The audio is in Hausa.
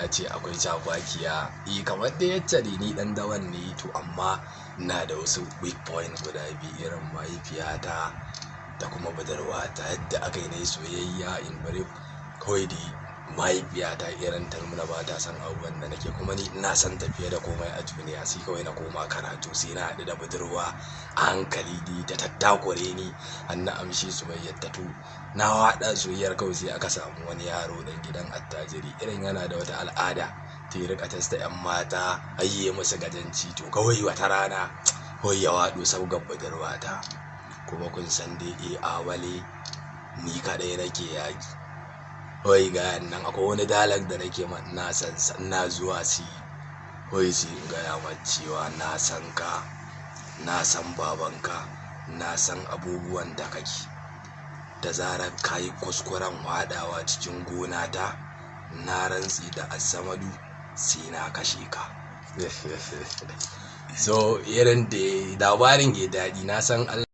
na ce akwai cakwakiya. Eh, kamar dai yacce dai ni ɗan dawan ne, to amma ina da wasu weak point guda biyu, irin mahaifiyata da kuma budurwata. Yadda aka yi na yi soyayya in brief, kawai dai mahaifiyata irin ta nuna ba ta son abubuwan da nake, kuma ni ina son tafiye da komai a duniya. Sai kawai na koma karatu, sai na haɗu da budurwa, a hankali dai ta tattakure ni har na amshi soyayyar ta. To na waɗa soyayyar, kawai sai aka samu wani yaro ɗan gidan attajiri, irin yana da wata al'ada ta yi rika tasta 'yan mata, hayye musu gajanci. To kawai wata rana kawai ya waɗo sabgar budurwata, kuma kun san dai awale ni kaɗai nake yaƙi. Kawai ga nan akwai wani dialogue da nake ma, ina san ina zuwa si kawai sai in gaya ma cewa na san ka, na san babanka, na san abubuwan da kake. Da zarar ka yi kuskuren waɗawa cikin gona ta, na rantse da Assamadu sai na kashe ka. So irin da labarin ke daɗi, na san Allah.